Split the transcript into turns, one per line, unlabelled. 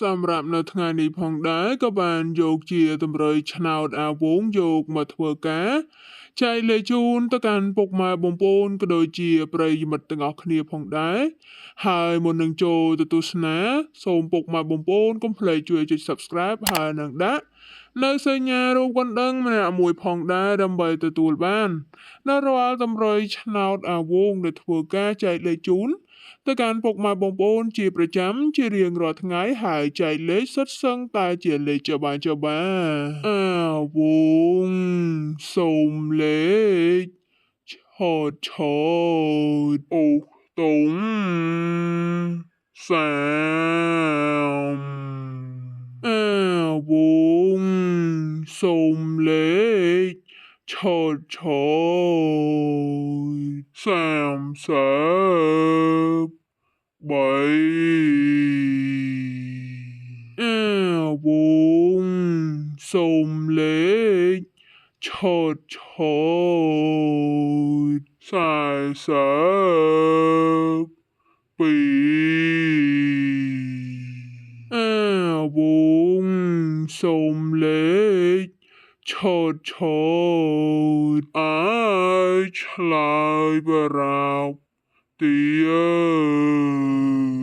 សម្រាប់នៅថ្ងៃនេះផងដែរ ក៏បានយកជាតម្រុយឆ្នោតអាវងយកមកធ្វើការចែកលេខជូនទៅកាន់ពុកម៉ែបងប្អូន ក៏ដូចជាប្រិយមិត្តទាំងអស់គ្នាផងដែរ។ ហើយមុននឹងចូលទៅទស្សនា សូមពុកម៉ែបងប្អូនកុំភ្លេចជួយចុច Subscribe ហើយនឹងដាក់នៅសញ្ញារូបកណ្ដឹងម្នាក់មួយផងដែរ ដើម្បីទទួលបាននៅរាល់តម្រុយឆ្នោតអាវងដែលធ្វើការចែកលេខជូនទៅកាន់ពុកម៉ែបងប្អូនជាប្រចាំជារៀងរាល់ថ្ងៃ ហើយចែកលេខសុទ្ធសឹងតែជាលេខច្បាស់ច្បាស់។ អាវងសូមលេខឆតឆតអូតុងសាម អាវងសូមលេខឆតឆត 33 អាវងសូមលេខឆតឆត 42 អាវងសូមលេខឆតឆត អាចឆ្លើយបរោបទៀ។